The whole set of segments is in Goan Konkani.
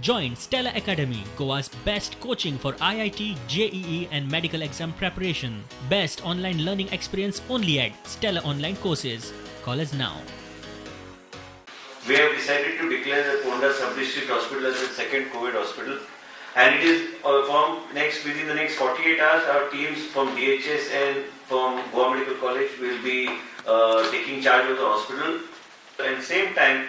Join Stella Academy, Goa's best coaching for IIT, JEE, and medical exam preparation. Best online learning experience only at Stella Online Courses. Call us now. We have decided to declare the Ponda Sub-District Hospital as the second COVID hospital, and it is from next within the next 48 hours our teams from DHS and from Goa Medical College will be taking charge of the hospital. And same time,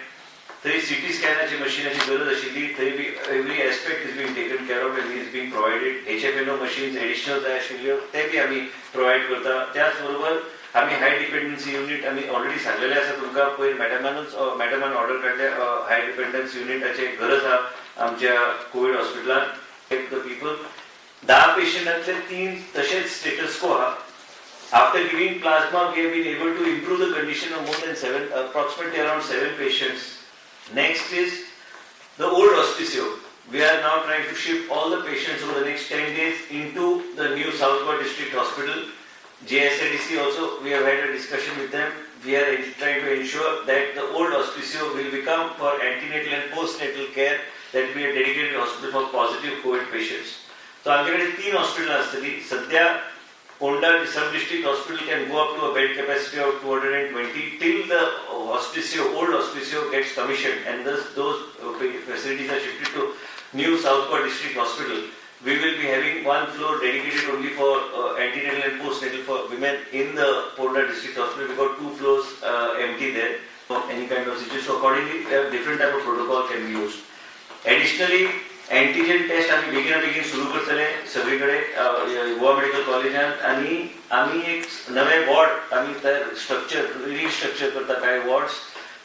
थंय सिटी स्कॅनाची मशिनाची गरज आशिल्ली, थंय बी every aspect is being taken care of and is being provided. HFNO machines additional जाय आशिल्ल्यो, ते बी आमी प्रोवायड करता. त्याच बरोबर आमी हाय डिपेंडन्सी युनीट आमी ऑलरेडी सांगलेले आसा तुमकां. पयर मॅडमानूच मॅडमान ऑर्डर काडले, हाय डिपेंडन्स युनिटाची गरज आहा आमच्या कोवीड हॉस्पिटलान. The people 10 पेशंटांतले तीन तशेंच स्टेटस को आहा. After giving plasma, we have been able to improve the condition of more than seven, approximately around seven patients. Next is the old Hospicio. We are now trying to shift all the patients over the next 10 days into the new South Goa District Hospital. JSIDC also, we have had a discussion with them. We are trying to ensure that the old Hospicio will become for antenatal and postnatal care, that will be a dedicated hospital for positive COVID patients. So आमच्याकडे तीन हॉस्पिटल असतली सध्या. Ponda Sub District Hospital can go up to a bed capacity of 220 till the Hospicio, old Hospicio gets commissioned and thus those facilities are shifted to new South Goa District Hospital. We will be having one floor dedicated only for antenatal and postnatal for women in the Ponda District Hospital. We got two floors empty there for any kind of situation. So accordingly, different type of protocol can be used. Additionally, antigen test आमी बेगीना बेगीन सुरू करतले सगळे कडेन गोवा मेडिकल कॉलेजान आनी आमी एक नवे वॉर्ड आमी तयार स्ट्रक्चर रिस्ट्रक्चर करता कांय वॉर्ड्स,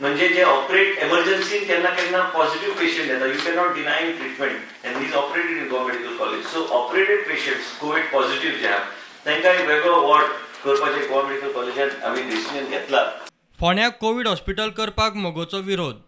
म्हणजे जे ऑपरेट एमर्जन्सीन केन्ना केन्ना पॉझिटिव्ह पेशंट येता, you cannot deny treatment and these operated in Goa medical college. So operated patients, Covid positive जे आहा, तांकां एक वेगळो वॉर्ड करपाचें गोवा मेडिकल कॉलेजान आमी डिसिजन घेतला. फोंड्या कोवीड हॉस्पिटल करपाक मगोचो विरोध.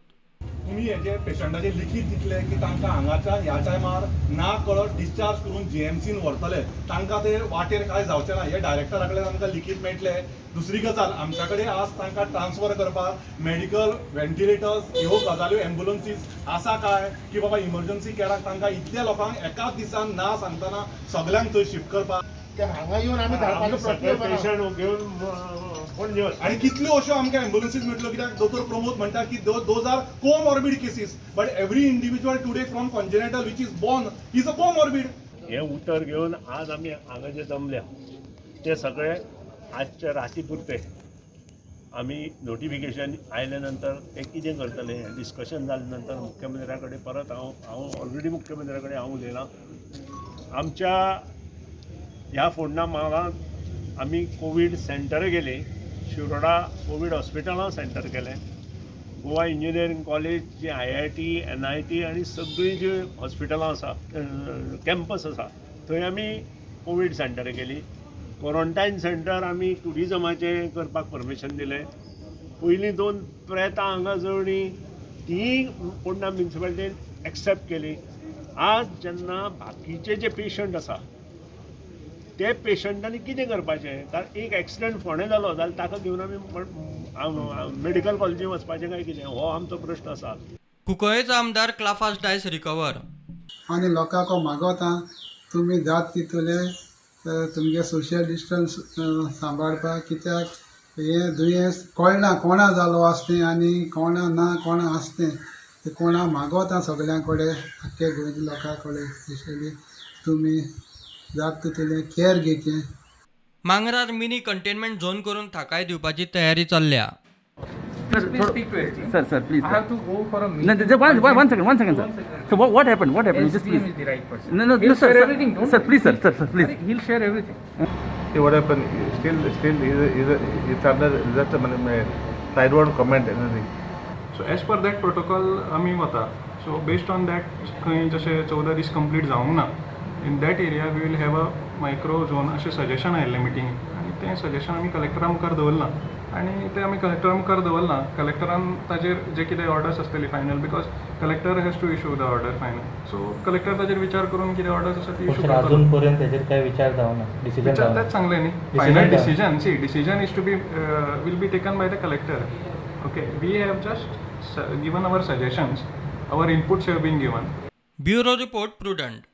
तुमी हेजे पेशंटाचे लिखीत दितले की तांकां हांगाच्यान ह्या टायमार ना कळत डिस्चार्ज करून जीएमसीन व्हरतले, तांकां ते वाटेर कांय जावचें ना, हे डायरेक्टरा कडेन तांकां लिखीत मेळटलें. दुसरी गजाल, आमच्या कडेन आज तांकां ट्रान्सफर करपाक मेडिकल व्हेंटिलेटर्स ह्यो गजाल्यो, एम्बुलन्सीस आसा काय, की बाबा इमर्जन्सी केराक तांकां इतल्या लोकांक एकाच दिसान ना सांगतना सगल्यांक थंय शिफ्ट करपाक? ते हांगा येवन आमी धाडपाचो प्रश्न येवपा ना. पेशंट घेवन पणजे वचपाक. आणि कितल्यो अश्यो आमकां एम्बुलन्सीस मेळटल्यो? कित्याक दोतोर प्रमोद म्हणटा की those are comorbid cases, but every individual today from congenital which is born is a comorbid. हें उतर घेवन आज आमी हांगा जे जमल्या ते सगळे आजच्या राती पुरते. आमी नोटिफिकेशन आयले नंतर ते कितें करतले हें डिस्कशन जाले नंतर मुख्यमंत्र्या कडेन परत हांव ऑलरेडी मुख्यमंत्र्या कडेन हांव उलयलां. आमच्या ह्या फोंडा म्हालांत आमी कोवीड सेंटर गेली, शिरोडा कोवीड हॉस्पिटलां सेंटर केलें, गोवा इंजिनियरींग कॉलेज जी आयआयटी, एनआयटी आनी सगळीं जी हॉस्पिटलां आसा, कॅम्पस आसा, थंय आमी कोवीड सेंटर केली. क्वॉरंटायन सेंटर आमी टुरिजमाचें करपाक परमिशन दिलें. पयलीं दोन प्रेतां हांगा जळ्ळीं, तीय फोंडा म्युनिसिपालिटीन एक्सेप्ट केली. आज जेन्ना बाकीचे जे पेशंट आसा, ते पेशंटांनी कितें करपाचें? कारण एक एक्सिडंट फोंडें जालो जाल्यार ताका घेवन आमी मेडिकल कॉलेजीन वचपाचें काय कितें, हो आमचो प्रश्न आसा. कुंकळ्ळेचो आमदार क्लाफास डायस रिकवर. आनी लोकांक मागोता, तुमी जात तितूले तुमगे सोशल डिस्टन्स सांबाळपाक, कित्याक हें दुयेंस कळना कोणा जालो आसा तें आनी कोणा ना, कोणा आसा तें. तें कोणा मागोता सगळ्यां कडेन, आख्खे गोंयच्या लोकां कडेन स्पेशली, तुमी जात तितूलें केअर घेवचें. मांगरार मिनी कंटेनमेंट झोन करून थाकाय दिवपाची तयारी चल्ल्या. Sir, Please speak to SDM. Sir, sir, please. I Sir. have to go for a meeting. No, just one second, one second, sir. One second. So what happened? What happened? Just SDM please. is the right person. No, He'll no, sir, share sir, everything. Don't sir, worry. Please, sir, sir, sir, please. He'll share everything. See what happened, still it's under disaster management. So I don't comment anything. So as per that protocol आमी वता. सो बेस्ड ऑन that खंय जशें 14 दीस कंप्लीट जावंक ना, in that area we will have a micro zone अशें सजेशन आयिल्लें मिटींगेक आनी तें सजेशन आमी कलेक्टरा मुखार दवरलां आनी तें आमी कलेक्टरा मुखार दवरलां. कलेक्टरान ताजेर जे कितें ऑर्डर्स आसतली final, because collector has to issue the order final, so collector ताजेर विचार करून कितें ऑर्डर्स आसा ती इशू सर करतलो. अजून पर्यंत हेजेर काय विचार जावना, डिसिजन विचार जावना. तेच सांगलें न्ही. Decision final जावना. Decision, see, decision is to be will be taken by the collector, okay? We have just given our suggestions, our inputs have been given. Bureau report, Prudent.